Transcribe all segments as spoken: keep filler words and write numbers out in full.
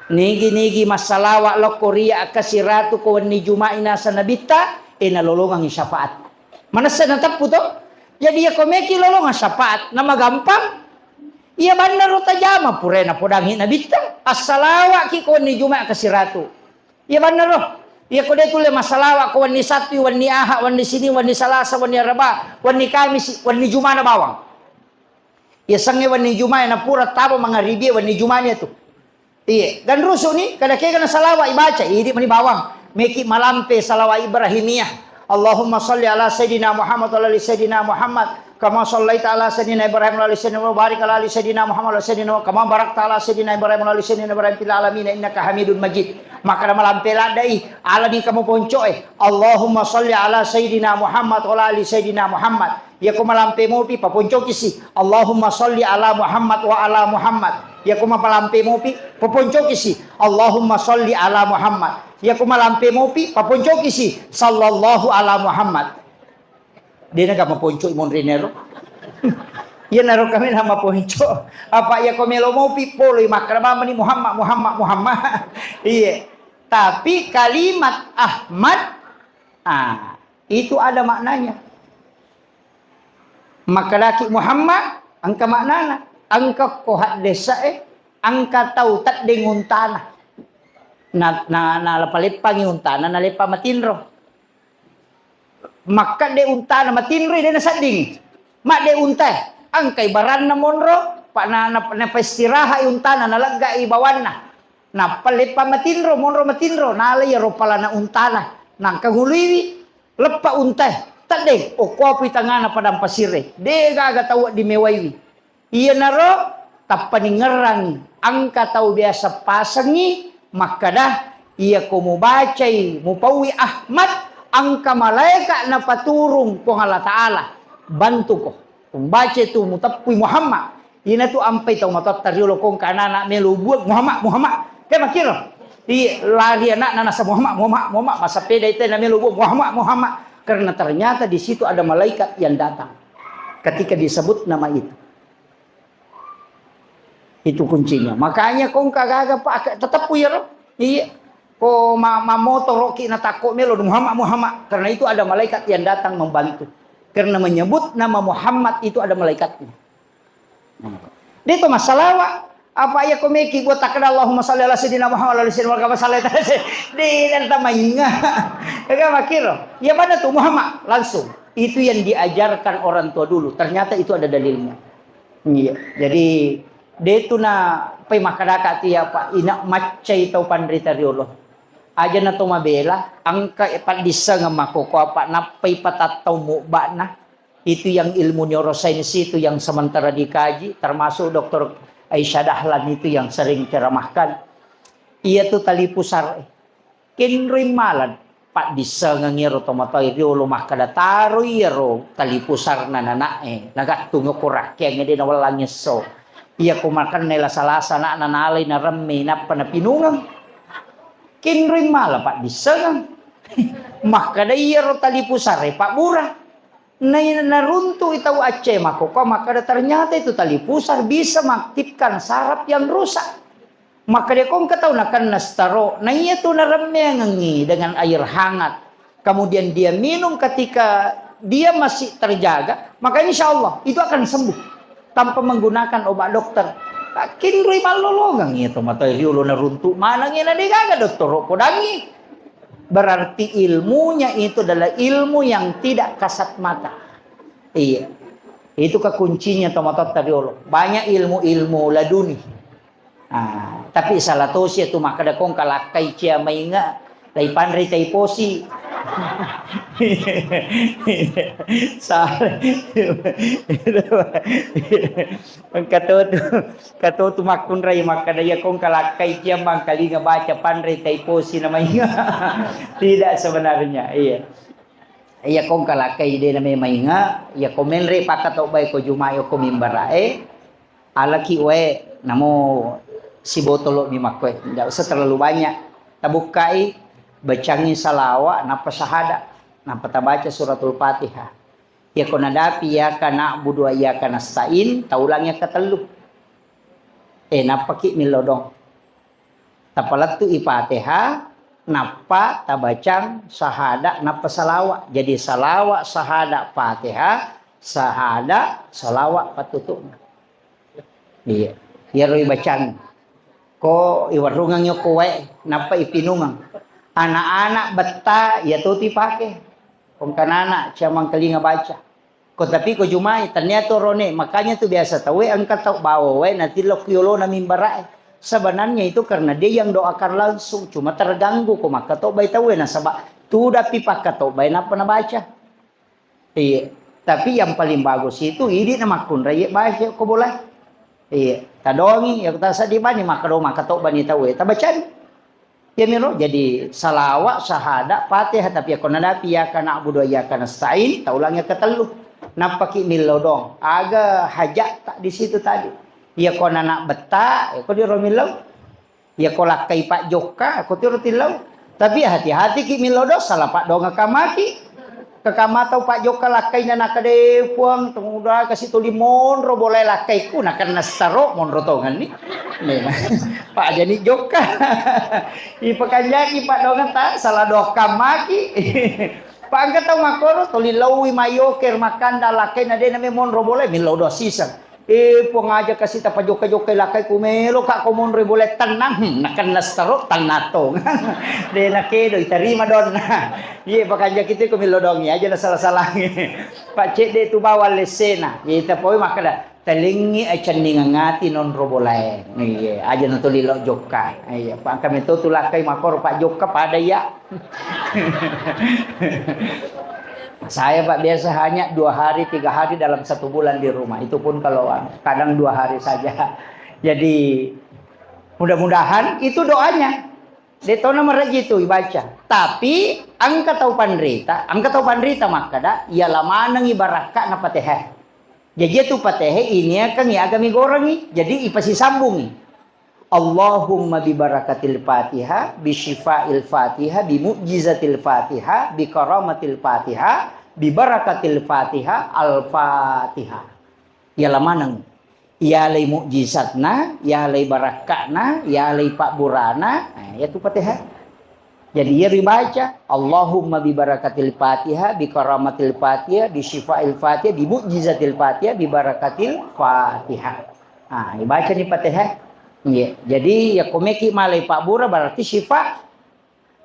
Nigi-nigi massalawa lokko ria akkasiratu ko wenni Juma'i nasa Nabitta, e nalolongangngi syafaat. Manessa nateppu to? Jadi iya ko meki lolongang syafaat, namagampang. Iya bannaro tajama pura napodangngi Nabitta, assalawaki ko wenni Juma'i akkasiratu. Iya bannaro. Iya ko de tulle massalawa ko wenni Sattu, wenni Aha, wenni Sini, wenni Salasa, wenni Araba, wenni Kamisi, wenni Jumana bawang. Iya sengnge wenni Juma'i napura taba mangaribie wenni Jumani tu. Iye, ganrusu ni, kada kega na salawa ibaca, idi mani bawang. Meki malampe salawa Ibrahimiyah. Allahumma salli ala Sayyidina Muhammad wa ala ali Sayyidina Muhammad. Kama sallaita ala Sayyidina Ibrahim wa ala ali Sayyidina Muhammad, barik ala ali Sayyidina Muhammad wa ala Sayyidina Muhammad, kama barakta ala Sayyidina Ibrahim fil alamin innaka Hamidun Majid. Maka malampe ladai, ala ni kamu poncoe. Allahumma salli ala Sayyidina Muhammad wa ala ali Sayyidina Muhammad. Iya ko malampe mopi, paponcoki si. Allahumma salli ala Muhammad wa ala Muhammad. Iya ko malampe mopi, paponcoki si. Allahumma salli ala Muhammad. Iya ko malampe mopi, paponcoki si. Sallallahu ala Muhammad. Dena ga maponco monrinero. Iya naro kami nama ponco. Apa iya ko melo mopi, polo makkada mamani Muhammad, Muhammad, Muhammad. Iya. Tapi kalimat Ahmad, ah, itu ada maknanya. Makkedaki Muhammad, engka maknana. Engka ko haddesa'e, engka tau teddeng untana. Na, na, naleppa-leppangi untana, naleppa matinro. Makkedde untana matinro, de nasedding. Madde untae, engkai baranna monro, pa na, na, napaistiraha'i untana, nalegga'i bawanna. Nappa leppa matinro, monro matinro, nala iyaro palana untana. Nangka nguluiwi, leppa untae, teddeng, okkoapui tangana padang pasirre. De gaga tau wedding mewaiwi. Iyanaro tappaningngerrangngi, engka tau biasa pasengngi makkada, iya ko mubacai, mupaui Ahmad, engka malaeka napaturung Puang Allah Ta'ala, bantuko. Umbaca tu muteppui Muhammad. Ina tu ampai tau matotta riolo kongka anak-anak melo buang Muhammad, Muhammad. Ke makkiro. Iya, lari anakna nasa Muhammad, Muhammad, Muhammad. Masapeda itu na melo buang Muhammad, Muhammad. Karena ternyata di situ ada malaikat yang datang. Ketika disebut nama itu. Itu kuncinya. Makanya kongka gaga, Pak, tetap puyar. Iya. Ko ma-, mamotoroki natakko melo Muhammad, Muhammad. Karena itu ada malaikat yang datang membantu. Karena menyebut nama Muhammad itu ada malaikatnya. Nah. Dia itu masalah, Pak. Apa iya ko meki buat takkada Allahumma salli ala sayyidina Muhammad wa ala sayyidina Muhammad, kama salli ala sayyidina. Dia dan tamainga. Ya, makkiro. Ya, mana tuh Muhammad? Langsung. Itu yang diajarkan orang tua dulu. Ternyata itu ada dalilnya. Iya. Jadi, de tu na pai makkadaka tu ya, Pak, ina maccai tau panrita riolo. Aja na to mabela, engka paddissengeng makkoko apa nappai patattau mubba'na. Itu yang ilmu neurosains itu yang sementara dikaji, termasuk doktor Aisyah Dahlan itu yang sering ceramahkan. Iya tu tali pusar. Kenroi mala paddissengeng iyaro tomatoae riolo makkada, taroi iyaro tali pusarna nana'e, nagattung ko rakkeangnge de nawellang esso. Iya ko makanne lasa-lasa ana'na nalai naremme nappa napinungeng. Kenroi mala paddissengeng. Makkada iyaro tali pusare pabbura. Nai-, naruntu'i tau acce makkokkoe makkada, ternyata itu tali pusar bisa mengaktifkan saraf yang rusak. Makkada ko engka tau nakenna stroke, na iya tu naremmeangengngi dengan air hangat, kemudian dia minum ketika dia masih terjaga, maka insya Allah itu akan sembuh tanpa menggunakan obat dokter. Kinroi mallolongeng iya tomatoae riolo naruntu maneng iya na de gaga dottoro podangngi. Berarti ilmunya itu adalah ilmu yang tidak kasat mata. Iya. Itu kekuncinya tomatoatta riolo. Banyak ilmu-ilmu laduni. Ah, tapi salah tosi itu makkada kong kalakkai cia mainga, tai panrei tai posi. Salah. Engka to tu, engka to tu makkunrai makkada iya kong kalakkai cia mangkalinga baca panrei tai posi namanya. Tidak sebenarnya, iya. Iya kong kalakkai de namanya mainga, iya ko menre pakka to bae ko Juma'i ko mimbarae, alaki wae namo sibotolo mi makkoe. Ndak usah terlalu banyak. Tabukkai, bacangi salawa, nappa syahada, nappa tabaca suratul Fatihah. Iya ko nadapi iyyaka na'budu wa iyyaka nasta'in, taulang iya katellu. Eh, nappaki millau dong. Tapalettu'i Fatihah, nappa tabacang sahada, nappa salawa. Jadi salawa, sahada, Fatihah, sahada, salawa pattutu'na. Iya. Iyaro ibacang. Ko iwarrungeng yokko wae, nappa ipinungeng. Anak-anak betta, iya to ipake. Kongkanana, ciamang kelinga baca. Ko tapi ko jumai, tania to rone. Makanya tu biasa tau engka tau bawa wae, natillo ku yolona mimbara'e. Sebenarnya itu karena dia yang doakan langsung, cuma terganggu ko makkatobbai tauwe, nasaba tudapi pakkatobbai nappa nabaca. Iya. Tapi yang paling bagus itu idi na makkunrai baca ko bola. Iya. Tadongi, ya ta seddi bani makkado makkatobba ni tauwe. Tabacani. Iyamiro jadi salawa, sahada, Fatihah, tapi yakko nadapi iyyaka na'budu wa iyyaka nasta'in, taulang yang ketellu. Nappaki millau dong. Aga hajat tak di situ tadi. Yakko nana betta, yakko diro millau. Yakko lakkai Pak Jokka, yakko tiro tillau. Tapi hati-hati ki millau dong, salah Pak dong kamaki. Kekama tau Pak Jokka lakkaina nakade, "Puang, tumuda kasi tuli monro bolai lakkaiku, nakenna setaro monro tongenni." Memang. Pak jani Jokka. Ipakanjaki Pak dongeng ta, salah doang maki. Pak engka tau makkoro, tuli laui mayoker makkanda lakkaina de name monro bolai, millau doang siseng. Eh, Puang aja kasi tapajokka-jokkai lakkai ku melo ka ko monro bolai tenang. Hmm, nakenna setaro tenang tong. De nakedo, itarima donna. Iye, pakanjaki tu ko millau dongi aja na salah-salah. Pak cedde tu bawang lessena. Iye, tapoi makkeda, "Telingi acenningeng ati nonro bolae." Iye, aja na tuli lo jokka. Iye, Pak engka meto tu lakkai makkoro Pak jokka pada iya. Saya, Pak, biasa hanya dua hari, tiga hari dalam satu bulan di rumah. Itu pun kalau, anu, kadang dua hari saja. Jadi, mudah-mudahan itu doanya. De tona maraji tu ibaca. Tapi, engka tau panrita, engka tau panrita makkada, iya lamanengi barakka na Fatihah. Jaji tu Fatihah ini akan iya agami gorengi. Jadi, ipasisambungi. Allahumma bi barakatil Fatihah, bi syifa'il Fatihah, bi mu'jizatil Fatihah, bi karamatil Fatihah, bi barakatil Fatihah, Al-Fatihah. Iyala maneng. Iyalai mukjizatna, iyalai barakka'na, iyalai pabburana, nah, iyatu Fatihah. Jadi, iya ribaca, Allahumma bi barakatil Fatihah, bi karamatil Fatihah, bi syifa'il Fatihah, bi mu'jizatil Fatihah, bi barakatil Fatihah. Ah, ibacani Fatihah. Iya. Jadi, yakko meki malai pabbura berarti syifa.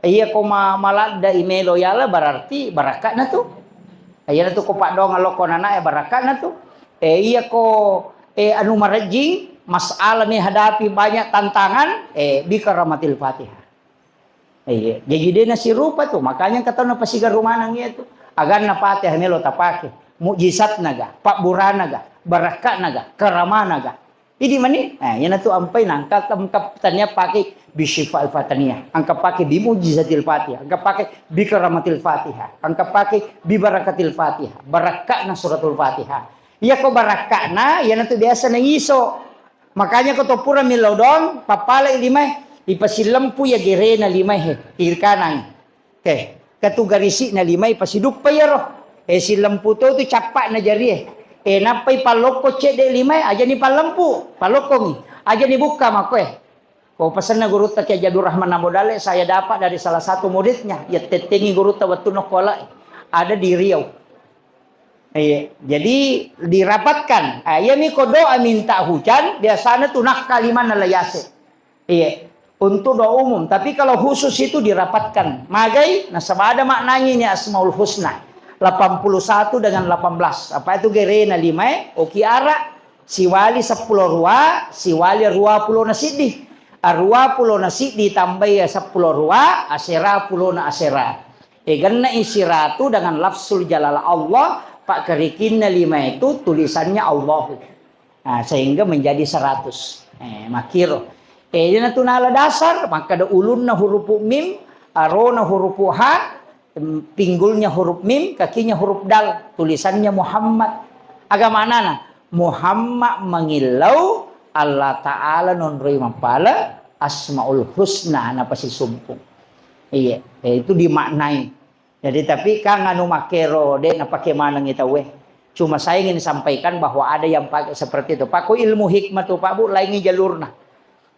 Iya ko ma-, maladda imelo yala berarti barakka'na tu. Iyana tu ko paddoang lokko nana e barakka'na tu. Eh, iya ko, eh, anu marejjing, masalah menghadapi banyak tantangan, eh, bi karamatil Fatihah. Iya, jadi de nasirupa tu, makanya engka tau napasigaru maneng iya tu. Aganna Fatihah melo tapake, mukjizatna ga, pabburana ga, barakka'na ga, karamana ga. Idi mani, eh, iyana tu ampai nangka, engka tania pake bi syifa'il Fatihah, engka pake bi mu'jizatil Fatihah, engka pake bi karamatil Fatihah, engka pake bi barakatil Fatihah, barakka'na suratul Fatihah. Iya ko barakka'na, iyana tu biasa na iso. Makanya ko to pura millau doang, pappalai limae, ipasillempu iya gerena limae he, kiri kanan. Oke, ketu garisi'na limae ipasiduppa iyaro. Eh, sillempu to tu cappa'na jarie. Eh, nappai pallokko cedde limae, ajani pallempu, pallokkongi. Ajani bukka makkoe. Ko pesenna gurutta Kiai Haji Abdul Rahman Nambodale, saya dapat dari salah satu muridnya, iya tettengi gurutta wettunna kolai. Ada di Riau. Iya, jadi dirapatkan. Ah, iyami ko doa minta hujan, biasana tu nakka limanna layase. Iya, untuk doa umum. Tapi kalau khusus itu dirapatkan. Magai, nasaba ada maknanya ini Asmaul Husna. Delapan puluh satu dengan delapan belas. Apa itu gerena limae, oki ara, siwali seppulo rua, siwali rua pulo na siddi. Arua pulo na siddi tambai seppulo rua, asera pulo na asera. E, genne'i siratu dengan lafzul jalalah Allah, pakkerikinna lima itu tulisannya Allahu. Nah, sehingga menjadi seratus. Eh, makkiro. Eh, iyana tu nala dasar, makkada ulunna hurupu mim, arona hurupu ha, em, pinggulnya huruf mim, kakinya huruf dal, tulisannya Muhammad. Aga manana? Muhammad mangillau Allah Ta'ala nonroi mappala Asmaul Husna napasisumpung. Iya, eh, itu dimaknai. Jadi, tapi kan anu makkero, de' napake manengi tauwe. Cuma saya ingin sampaikan bahwa ada yang pakai seperti itu. Pako ilmu hikmah tu, Pak Bu, laingi jalurna.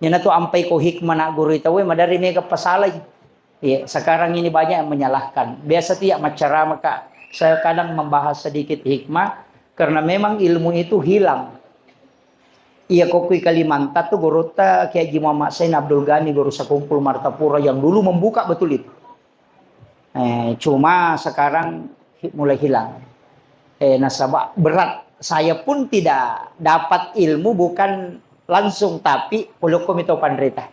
Iyanatu ampai ko hikmah na guru tauwe, maderri mega pasalai. Iya, sekarang ini banyak yang menyalahkan. Biasa tiap maccarama, Kak, saya kadang membahas sedikit hikmah, karena memang ilmu itu hilang. Iya, ko kui Kalimantan tu gurutta Kiai Haji Muhammad Zain Abdul Ghani, guru sekumpul Martapura yang dulu membuka betul itu. Eh, cuma sekarang hi-, mulai hilang. Eh, nasaba berat. Saya pun tidak dapat ilmu bukan langsung, tapi polokko mito panrita.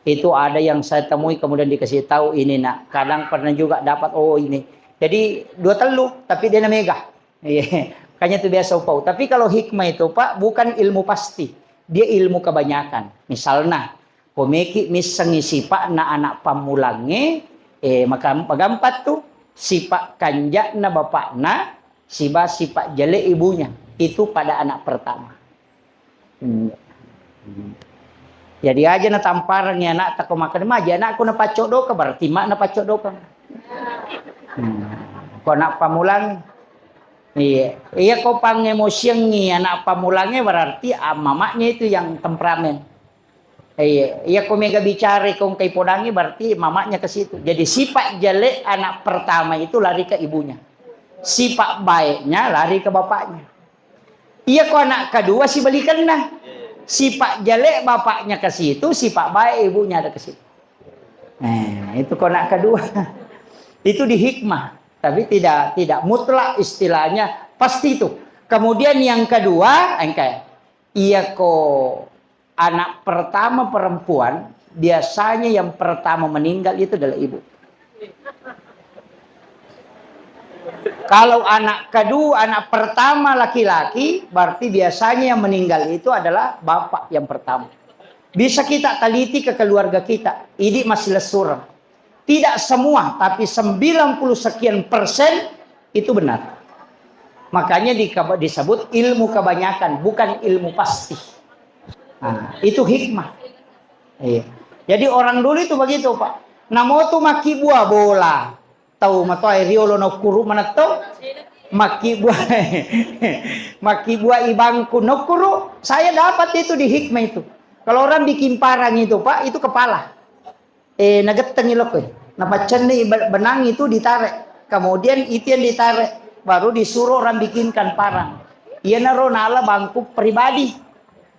Itu ada yang saya temui kemudian dikasih tahu ini, nak. Kadang pernah juga dapat, oh, ini. Jadi dua telu, tapi dia na mega. Iya, makanya itu biasa upau. Tapi kalau hikmah itu, Pak, bukan ilmu pasti. Dia ilmu kebanyakan. Misalnya, komeki missengi sipa'na anak pammulangnge, eh, maka-, magampat tu, sipa' kanja'na bapakna, siba sipa' jele' ibunya. Itu pada anak pertama. Hmm. Jadi aja natamparang ya anak tako makan maja anakku napaccodokang, berarti mak napaccodokang. Hmm. Ko anak pamulang, iya. Iya, ko pangemosiangi anak pamulangnge, berarti, ah, mamaknya itu yang temperamen. Iya, iya, ko mega bicara ko engkai podangi, berarti mamaknya ke situ. Jadi sifat jelek anak pertama itu lari ke ibunya. Sifat baiknya lari ke bapaknya. Iya, ko anak kedua sibalikanna. Sifat jelek bapaknya ke situ, sifat baik ibunya ada ke situ. Nah, itu ko anak kedua. Itu di hikmah, tapi tidak, tidak mutlak istilahnya pasti itu. Kemudian yang kedua, engkai. Iya, ko anak pertama perempuan, biasanya yang pertama meninggal itu adalah ibu. Kalau anak kedua, anak pertama laki-laki, berarti biasanya yang meninggal itu adalah bapak yang pertama. Bisa kita teliti ke keluarga kita, idi masih lesureng. Tidak semua, tapi sembilan puluh sekian persen itu benar. Makanya di-, disebut ilmu kebanyakan, bukan ilmu pasti. Nah, itu hikmah. Iya. Jadi orang dulu itu begitu, Pak. Namo tu makkibua bola. Tau matoa riolo nokkuru manetto. Makkibua, makkibua ibangku nokkuru. Saya dapat itu di hikmah itu. Kalau orang bikin parang itu, Pak, itu kepala. Eh, nagettengi lokko. Napaccenni be-, benang itu ditarik. Kemudian itu yang ditarik, baru disuruh orang bikinkan parang. Iyanaro nala bangku pribadi.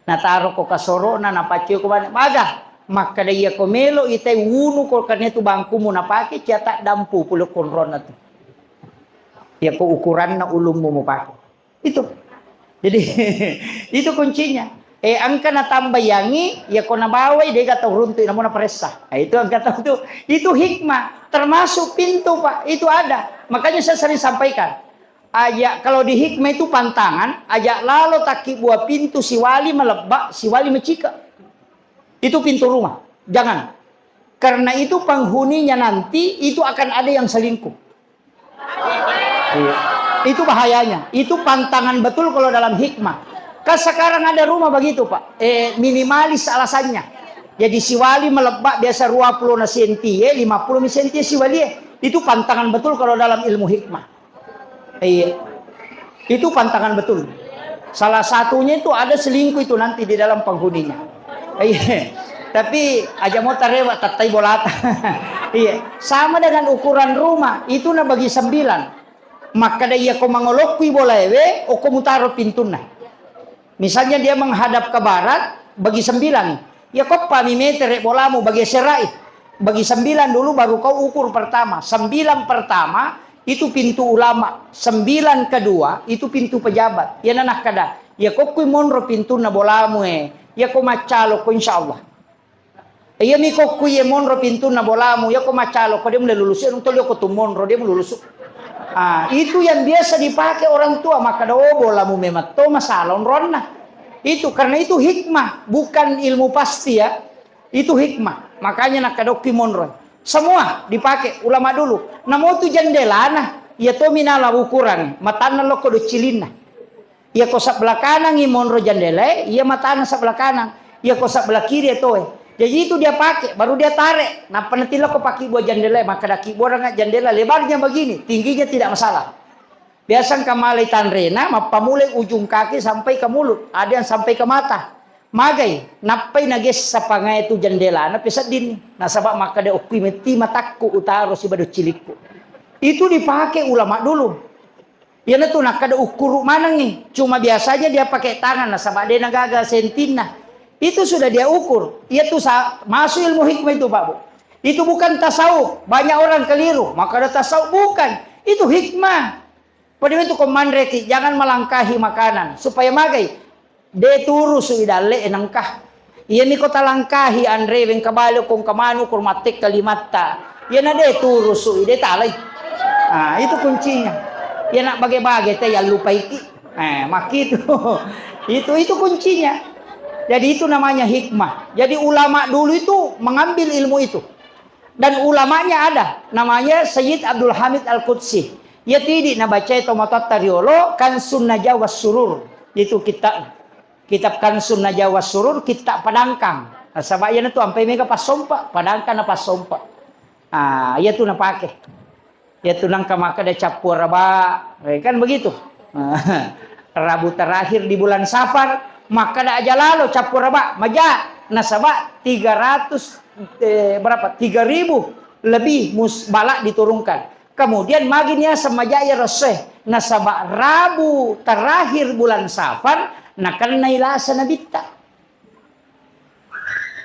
Nataro ko kasoro'na, napaccoi ko bane. Maga, makkeda iya ko melo itai wunu ko karena itu bangkumu napake, cia taddampu pole konronna tu. Iya ko ukuranna ulummu mupake. Itu. Jadi, itu kuncinya. Eh, engka natambayangi, ya ko nabawai, dega tau runtu, namo naparessa. Nah, itu engka tau tu. Itu hikmah. Termasuk pintu, Pak. Itu ada. Makanya saya sering sampaikan. Aja, kalau di hikmah itu pantangan, aja lalo takkibua pintu siwali malebba, siwali macika. Itu pintu rumah. Jangan. Karena itu penghuninya nanti itu akan ada yang selingkuh. Iya. Itu bahayanya. Itu pantangan betul kalau dalam hikmah. Kan sekarang ada rumah begitu, Pak. Eh, minimalis alasannya. Jadi siwali melebbak biasa dua puluh na senti, eh, lima puluh mi senti siwali, eh. Itu pantangan betul kalau dalam ilmu hikmah. Iya. Itu pantangan betul. Salah satunya itu ada selingkuh itu nanti di dalam penghuninya. Iya. Tapi aja mau tarewa tattai bolata. Iya. Sama dengan ukuran rumah, itu na bagi sembilan. Makkeda iya ko mangolokkui bolaewe, oko mutaro pintunna. Misalnya dia menghadap ke barat, bagi sembilan. Ya, koppami metere bolamu, bagi serai. Bagi sembilan dulu, baru kau ukur pertama. Sembilan pertama, itu pintu ulama. Sembilan kedua, itu pintu pejabat. Ya, nanakkada. Ya, kokkui monro pintunna bolamu, eh. Ya, ko maccalo ko, insya Allah. Iya mi kokku iye monro pintunna bolamu, iya ko macalo ko dia mulai lulusu, iya tolio ko tu monro dia mulai lulusu. Ah, itu yang biasa dipakai orang tua, maka do bolamu memang to masalah onronna. Itu karena itu hikmah, bukan ilmu pasti ya. Itu hikmah. Makanya nakadokki monro. Semua dipakai ulama dulu. Namo tu jendelana, iya to minala ukuran, matanna lokko do cilinna. Iya ko sebelah kanangi monro jendelae, iya matana sebelah kanang. Iya ko sebelah kiri etoe. Jadi itu dia pakai, baru dia tarik. Nappa natiloko paki bua jendelae, maka daki boranga jendela lebarnya begini, tingginya tidak masalah. Biasa engka malai tanrena, mappamulai ujung kaki sampai ke mulut, ada yang sampai ke mata. Magai, nappai nagessa pangae tu jendelana peseddinni. Nasaba makkeda, "Okkui metti matakku utaro sibado cilikku." Itu dipakai ulama dulu. Iyanatu nakkeda ukkuru manengngi. Cuma biasanya dia pakai tangan nasaba de nagaga sentinna. Itu sudah dia ukur. Iya tu sa-, masuk ilmu hikmah itu, Pak Bu. Itu bukan tasawuf. Banyak orang keliru. Makkeda tasawuf, bukan. Itu hikmah. Pada itu ko manreki, jangan melangkahi makanan. Supaya magai. De turusu i dalle e nengka. Iyami ko talangkahi anre, wengka bale ko engka manu ko mattekka limatta. Iyana de turusu i, de talai. Ah, itu kuncinya. Iyana bage-bage te yallupaiki. Eh, makitu. Itu, itu kuncinya. Jadi itu namanya hikmah. Jadi ulama dulu itu mengambil ilmu itu. Dan ulamanya ada, namanya Sayyid Abdul Hamid Al-Qudsi. Iya tidi nabacai tomatoatta riolo, Kansun Najah was Surur. Itu kitab, kitab Kansun Najah was Surur, kitab Padangkang. Nasaba iyana tu ampai mega passompa, Padangkang na passompa. Ah, iya tu napake. Iya tu nangka makkeda cappu araba, eh, kan begitu. Rabu terakhir di bulan Safar, makkeda aja lalo cappu araba, maja, nasaba tiga ratus, eh, berapa? Tiga ribu lebih mus-, balak diturunkan. Kemudian magi niaseng maja iya rosoe, nasaba Rabu terakhir bulan Safar, nakennai lasa nabitta.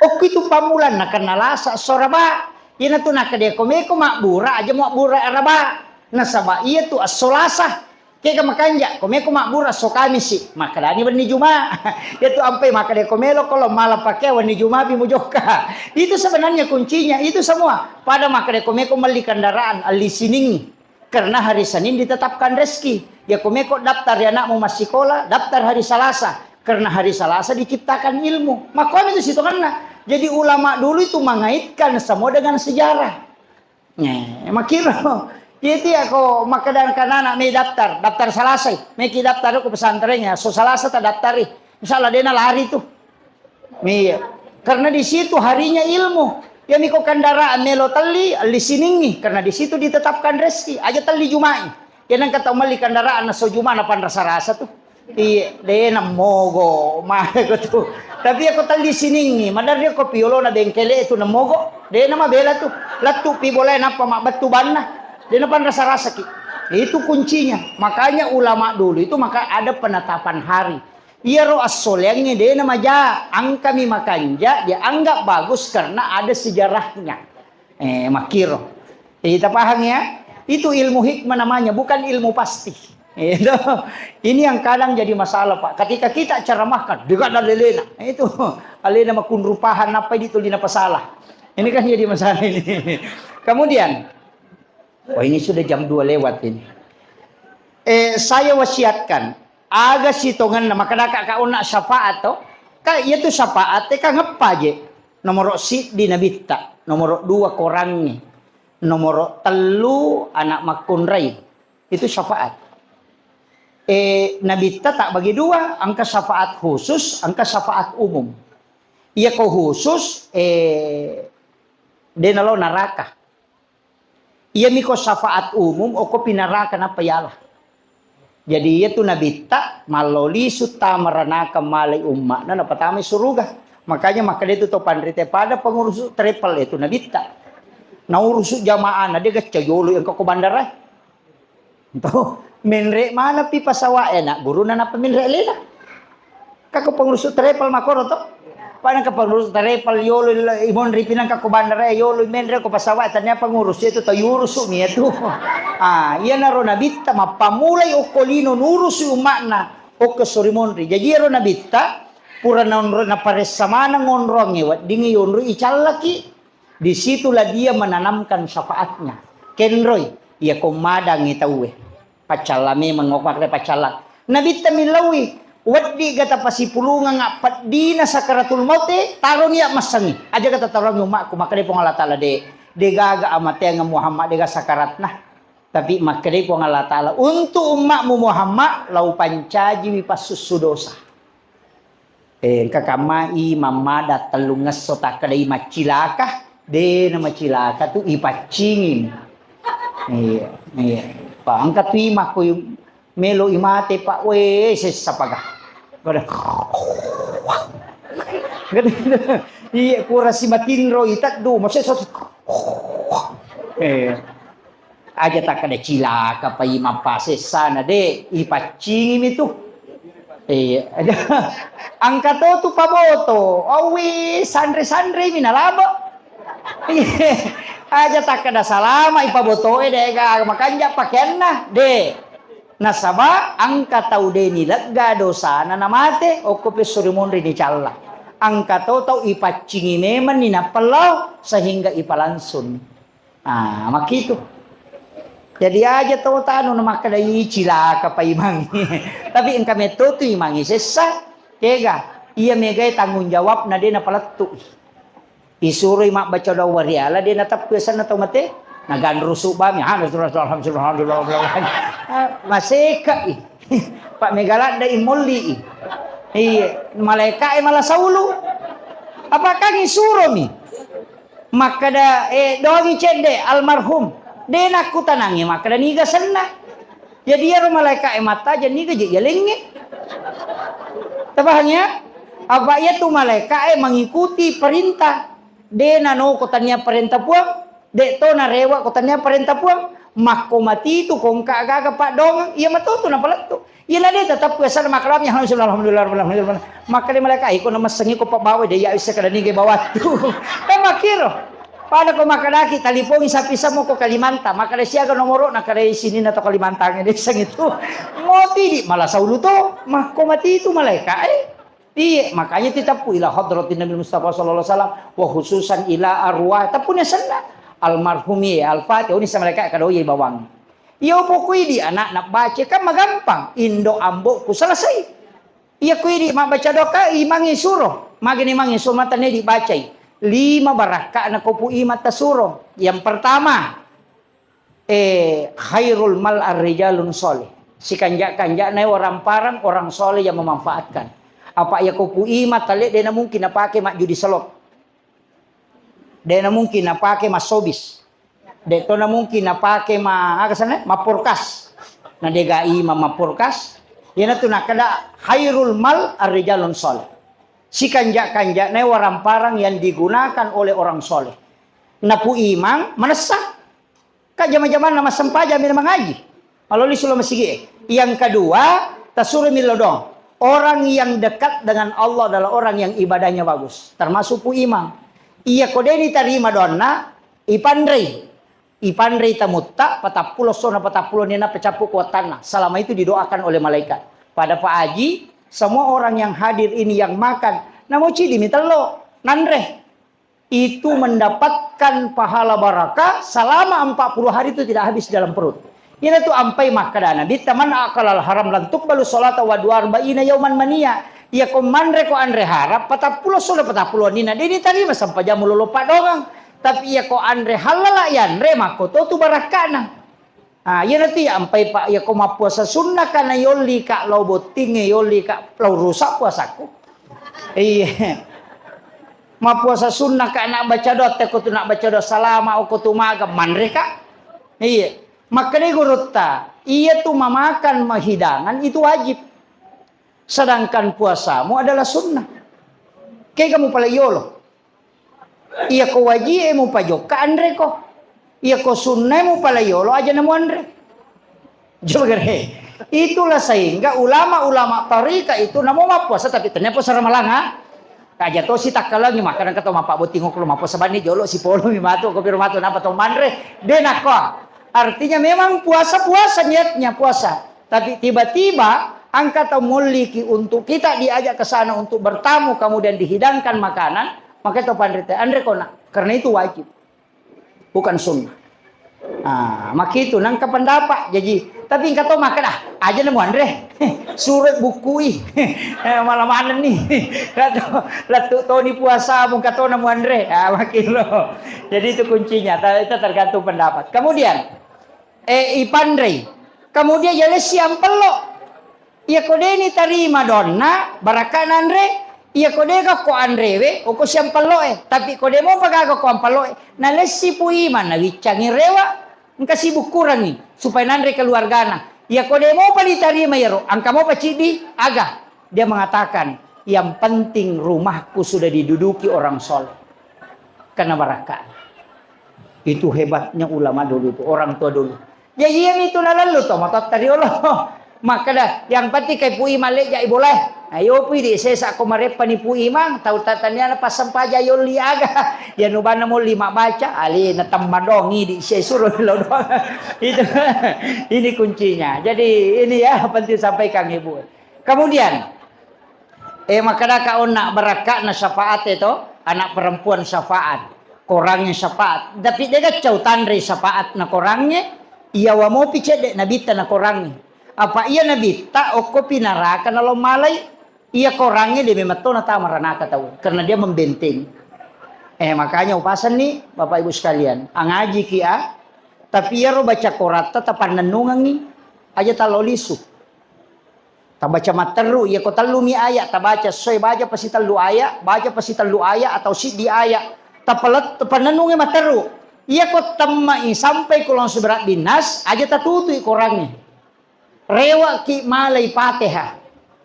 Okki tu pammulang nakenna lasa esso araba. Iyanatu nakkeda ko meko mabbura, aja mabbura araba. Nasaba iyatu esso lasa. Kega makanja, ko meko mabbura esso kamisi, makkedani wenni juma. Iyatu ampai makkeda ko melo ko lo mala pakkeda wenni juma pi mujokka. Itu sebenarnya kuncinya, itu semua. Pada makkeda ko meko melli kendaraan, elli siningi. Karena hari Senin ditetapkan rezeki. Ya, ko meko daftar ya anakmu massikola, daftar hari Salasa. Karena hari Salasa diciptakan ilmu. Makanya itu situ karena. Jadi ulama dulu itu mengaitkan semua dengan sejarah. Nih, makiro. Jadi ya ko makkeda anak-anak me daftar, daftar Salasa. Meki daftar ko pesantren ya, so Salasa tak daftari. Misalnya dia lari tuh. Iya. Karena di situ harinya ilmu. Iyami ko kendaraan melo telli, elli siningi. Karena di situ ditetapkan rezeki. Aja telli Juma'i. Ya nang kata melli kendaraan naso Juma na panrasa-rasa tuh. Iya, de na mogo, male ko tuh. Tapi ya ko telli siningi, madar dia ko piolo na bengkele itu na mogo, de na mabela tuh. Lettu pi bola nappa mabbettu banna. De na panrasa-rasa ki. Itu kuncinya. Makanya ulama dulu itu maka ada penetapan hari. Iyaro assoleangnge de namaja, engkami makanja, dianggap bagus karena ada sejarahnya. Eh, makkiro. Kita paham ya? Itu ilmu hikmah namanya, bukan ilmu pasti. Itu. Ini yang kadang jadi masalah, Pak. Ketika kita ceramahkan, dekat dan lelena. Itu. Alena makunrupahan apa itu lina pasalah. Ini kan jadi masalah ini. Kemudian, wah, ini sudah jam dua lewat ini. Eh, saya wasiatkan, aga sitongenna, makkedaka ka onna syafaat to? Ka iyatu syafaat e ka ngeppa je. Nomoro siddi nabitta, nomoro dua korangnge, nomoro tellu anak makkunrai. Itu syafaat. Eh, nabitta tak bagi dua, engka syafaat khusus, engka syafaat umum. Iya ko khusus, eh, de nalo naraka. Iyami ko syafaat umum, okko pinaraka nappa yala. Jadi iyatu nabitta, mallo lisu tama ranaka malai umma'na, napatamai suruga. Makanya makkeda itu to panrita pada pengurus travel itu nabitta. Naurusu jamaah na de gacca jolo engka ko bandara. To, menre mana pi pasawa e, nak guruna napa menre lena. Kako pengurus travel makoro to. Pada ke pengurus travel yolo imonri pinang kako bandara yolo menre ko pasawa e, tania pengurus itu to yurusu mi itu. Ah, iya naro nabitta mappamulai okko lino nurusu umma'na okko sori monri. Jadi ero nabitta pura naonro naparessa maneng onroangnge weddingi yonro icallaki. Di situlah dia menanamkan syafaatnya. Kenroi, iya ko madangi tauwe. Paccalla memang, okko makkeda paccalla. Nabitta millauwi, weddi ga tapasipulungang appeddina sakaratul maute, taroni ya massangi. Aja ga tatarongi ummakku, makkeda Puang Allah Taala de, de gaga amateang Muhammad de ga sakaratna. Tapi makkeda Puang Allah Taala, untuk ummakmu Muhammad, lau pancajiwi passussu dosa. Eh, engka kammai mammada tellungesso takkedai maccilaka, de na macilaka tu ipaccingin. Iya, iya. Pa engka tu imakko melo imate, Pak, we, sessa paga. Pada. Iya, pura si matinro iteddu, maksudnya sos-, eh, aja takkeda cilaka pai mappasessana, de', ipaccingimi tu. Iya, aja. Angka to tu paboto, awi sanre-sanre mi nalabo. Iya, aja takkeda salama ipabotoe, de' ga makanja pakeanna, de'. Nasaba engka tau de' nilegga dosana namate, okko pesso ri monri nicalla. Engka to tau ipaccingi memenni nappa lao sehingga ipalangsung. Ah, makkitu. Jadi aja to tanu namakkeda, "Ih, cilaka pa imangnge." Tapi engka metto tu imangnge sessa, kega, iya megae tanggung jawabna de' napalettu'i. Isuroi mabbaca doang wariala, de' nateppu asenna tau mate. Naganrusu bami, ha, alhamdulillah, alhamdulillah, alhamdulillah. Ah, maseka'i. Pak mega ladde'i molli'i. Iya, malaeka'e mala saulu. Apakah isuromi? Makkeda, eh, doangi cedde almarhum. De' nakkutanangi makkeda niga senna. Jadi iyaro malaeka'e mattaja niga je yalengnge. Tapahang ya? Apa iyatu malaeka'e mengikuti perintah. De' nanoko tania parenta Puang, de' to narewa ko tania parenta Puang, makko matitu ko engka aga-aga paddongeng, iya matotu napalettu. Iya na de' tatappu asenna makkalami, alhamdulillah, alhamdulillah, alhamdulillah. Makkeda malaeka, "Iko namessengi ko pabbawa de' iya isse kada niga bawattu." Kan makkiro. Pada ko makkedaki talipongi sapi semua ko Kalimantan, makkeda siaga nomoro, nakkeda sininna to Kalimantan de' sengitu. Moti di mala saulu to, makko matitu malaeka, eh. Iye, makanya titeppu ila hadratin Nabi Mustafa sallallahu alaihi wasallam, wa khususan ila arwah, teppuni asenna almarhum iye, Al-Fatihah, oni sama mereka kada oye bawang. Iya pokoi di anak nak baca kan magampang, indo ambo ku selesai. Iya kui di mabbaca doa, imangi suro, magini mangi suro mata ne dibacai. Lima barakka na kopu imata suro. Yang pertama, eh, khairul mal ar-rijalun sholih. Sikanja-kanjana orang parang, orang soleh yang memanfaatkan. Apa iya ko pu ima tale, dena mungkin napake majjudi selot. Dena mungkin napake masobis. De to na mungkin napake ma, aga sana, maporkas. Na dega ima maporkas. Yana tu nakada khairul mal ar-rijalun sholih. Sikanja-kanjana orang parang yang digunakan oleh orang soleh. Napu imang manessa. Ka jama-jamanna massempajang mi na mangaji. Maloli sulo masigi e. Yang kedua, tasuro millo dong. Orang yang dekat dengan Allah adalah orang yang ibadahnya bagus. Termasuk pu imang. Iya ko deni tarima doanna, ipanrei. Ipanrei tamutta, patappulo sona patappulo nina pecappu kuatanna. Selama itu didoakan oleh malaikat. Pada Pak Haji, semua orang yang hadir ini yang makan, namo cidi mi tello, nanre. Itu mendapatkan pahala barakah selama empat puluh hari itu tidak habis dalam perut. Ina tu ampai makkada Nabi, "Man akalal haram lan tuqbalu sholata wa dua arba'ina yauman mania." Iya ko manre ko anre haram, patappulo solo patappulo nina deni tarima sampajang mulolo padongang. Tapi iya ko anre halala yanre makko to tu barakkana. Ah, iyanatu iya ampai, Pak, iya ko mappuasa sunnah kana yolli ka lao bottingnge, yolli ka lao rusak puasaku. Iya. Mappuasa sunnah ka nak baca doa, teko tu nak baca doa salama, oko tu maga, manre ka. Iya. Makkedai gurutta, iya tu mamakan mahidangan itu wajib. Sedangkan puasamu adalah sunnah. Kega mupalai yolo. Iya ko wajie mupajokka anreko. Iya ko sunnae mupalai yolo aja namu anre. Coba gere. Itulah sehingga ulama-ulama tarika itu namo mappuasa tapi tania puasa Ramalanga. Aja to si takkalangi makan kata mapabotting ko mappuasa bani jolo si polo mi matu ko piro matu napa to manre. De nakko. Artinya memang puasa-puasa niatnya puasa. Tapi tiba-tiba angka tau molliki untuk kita diajak ke sana untuk bertamu, kemudian dihidangkan makanan, maka itu panrita, anre kona, karena itu wajib, bukan sunnah. Ah, maka itu nangka pendapat. Jadi, tapi engka to maka dah, aja nemu anre. Surat buku ih. Eh, malah mana nih? Kata, letuk toni puasa, mungka to nemu anre. Ah, makin lo. Jadi itu kuncinya. Ta-, itu tergantung pendapat. Kemudian, eh, ipanrei. Kemudian yalessi ampello. Iya ko deni tarima donna, barakka nanre. Iya ko dega ko anrewe, oko siampello e. Tapi ko demo pagaga ko ampello e, nalessi pu iman, nawiccangi rewa, engka sibukkurangi supaya nanre keluargana. Iya ko demo pa ditarima yero, angka mo pa ciddi, aga. Dia mengatakan, Yang penting rumahku sudah diduduki orang soleh. Karena barakah. Itu hebatnya ulama dulu itu, orang tua dulu. Ya, iya itu nalellu to, matotta riolo. Makkeda, yang penting kai Pu Imang leja i boleh. Ayo Pu, di sesa ko mareppa ni Pu Imang, tau tataniana passampaja yolli aga. Ya nubanna molli mabbaca, ali na temmadongi di sesuro lo doang. Itu, ini kuncinya. Jadi ini ya penting sampaikan Ibu. Kemudian, eh, makkedaka onna barakka'na syafaat e to, anak perempuan syafaat, korangnge syafaat. Tapi de gaccau tanre syafaat na korangnge, iya wa mopi cedde nabitta na korangnge. Apa iya nabitta okko pinaraka na lo malai, iya korangnge de memang to natama ranaka tau, karena dia membentengi. Eh, makanya upasenni Bapak Ibu sekalian, angaji ki a, tapi iyaro baca koratta tapannennungengi, aja talo lisu. Tabaca matteru, iya ko tellumi ayat, tabaca soe, baca pasi tellu ayat, baca pasi tellu ayat atau siddi ayat. Tapelet-, tapannennungi matteru. Iya ko temmai sampai kulon suberat binnas, aja tatutui korangnge. Rewaki malai Fatihah.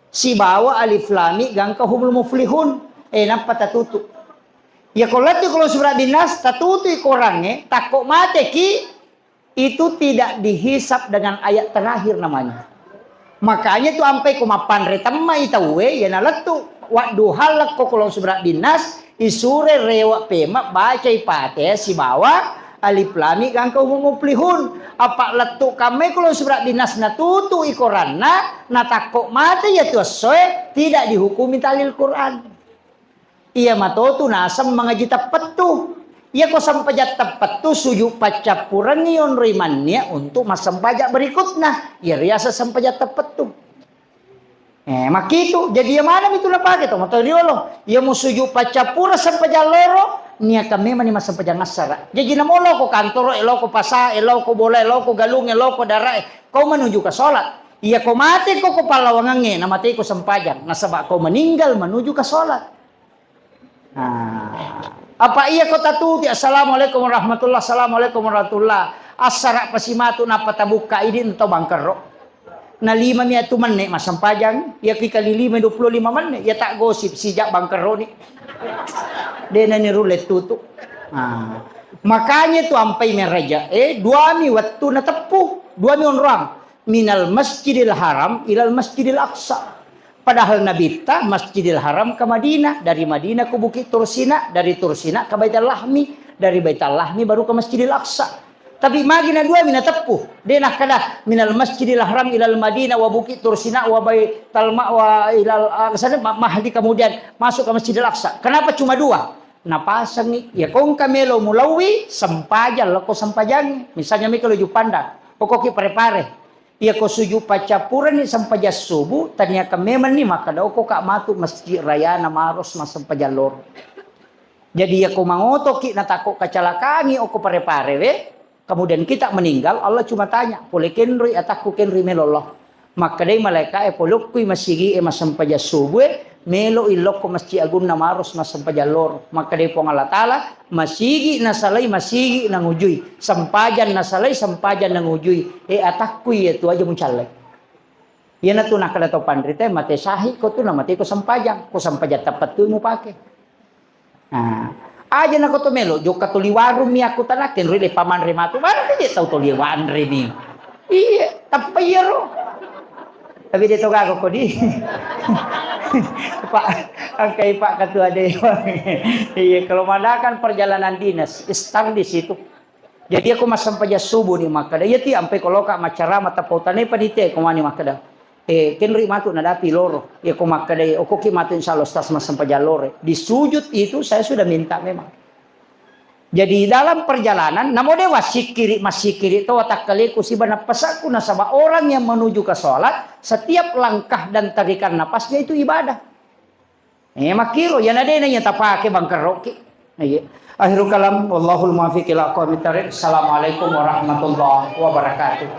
Sibawa alif lam mim gangka humul muflihun. Eh, nappa tatutu. Iya ko lettu kulon suberat binnas, tatutui korangnge, takko mateki, itu tidak dihisap dengan ayat terakhir namanya. Makanya tu ampai ko mappanre temmai tauwe, ya nalettu wadduha lekko kulon suberat binnas, isure rewa pema bacai Fatihah sibawa alif lam mim gangka humul muflihun. Apa lettu kammai kulon suberat binnas natutu i koranna, natakko mate ya tu essoe, tidak dihukumi tahlil Quran. Iya matotu naseng mangaji teppettu. Iya ko sempajang teppettu, sujud paccappurengngi yonroi mannia untuk massempajang berikutna. Iya riaseng sempajang teppettu. Eh, makkitu. Jadi iya maneng itu napake to, mato riolo. Iya mu sujud paccappureng sempajang loro, niakan memang ni massempajang assara. Jadi namo loko kantoro, eloko pasa, eloko bola, eloko galung, eloko dara, kau menuju ke sholat. Iya ko mate ko, ko pallawangangnge, na mate ko sempajang. Nasaba kau meninggal menuju ke sholat. Nah, apa iya ko tatuti, "Assalamualaikum warahmatullah, assalamualaikum warahmatullah." Assara pasimatu nappa tabukka idi ento bangkerro. Na lima mi atu menne massempajang, iya ki kali lima, dua puluh lima menne, iya tak gosip sijak bangkerro ni. Dena ni rulle tutu. Nah, makanya tu ampai meraja, eh, dua mi wettu na teppu, dua mi onroang. Minal Masjidil Haram ilal Masjidil Aqsa. Padahal Nabitta Masjidil Haram ke Madinah, dari Madinah ke Bukit Tursina, dari Tursina ke Baitul Lahmi, dari Baitul Lahmi baru ke Masjidil Aqsa. Tapi magi na dua mi nateppu. De nakkeda minal Masjidil Haram ilal Madinah wa Bukit Tursina wa Baitul Ma-, wa ilal, ah, sana Ma-, Mahdi, kemudian masuk ke Masjidil Aqsa. Kenapa cuma dua? Napasengi, ya kongka melo mulawi sempajang, loko sempajang. Misalnya mi kalau Jupanda, okoki pare-pare. Iya ko sujud paccappureng ni sempajang subuh, taniakan memang ni makkeda, "Okko ka matu masjid raya na maros massempajang loro." Jadi iya ko mangotoki na takko kacalakangi okko pare-pare we, kemudian kita meninggal, Allah cuma tanya, "Pole kenroi atakku kenroi melo Allah?" Makkedai malaika e, "Pole okkui masigi e massempajang subuh e, melo illokko masjid agunna maros massempajang loro." Makkedai Puang Allah Taala, Masigi nasalai, masigi nangujui. Sempajang nasalai, sempajang nangujui. E, atakku iya tu aja mucallai. Iyanatu nakkeda tau panrita, mate sahih ko tu, namate ko sempajang. Ko sempajang teppettu mupake. Nah, aja nako to melo, jokka tuli warung mi aku tanakken, rui le pamanre matu. Mana ke tau tuli wanre ni? Iya, tappa iyaro. Tapi dia toga kok di. Pak, angkai Pak Ketua Dewan. Iya, kalau mengadakan perjalanan dinas, start di situ. Jadi aku massempajang subuh ni makkeda, iya ti ampai koloka macarama tapau tanai panitia ko mani makkeda. Eh, kenri matu nadapi loro. Iya ko makkeda, okoki matu insya Allah Ustaz massempajang loro. Di sujud itu saya sudah minta memang. Jadi dalam perjalanan, namo de wassikkiri, massikkiri to watakkaleku siba nappasaku, nasaba orang yang menuju ke sholat, setiap langkah dan tarikan napasnya itu ibadah. Eh, makkiro, ya nadena ya tapake bangkerroki. Iya. Akhirul kalam, wallahul muwaffiq ila aqwamit thariq. Assalamualaikum warahmatullahi wabarakatuh.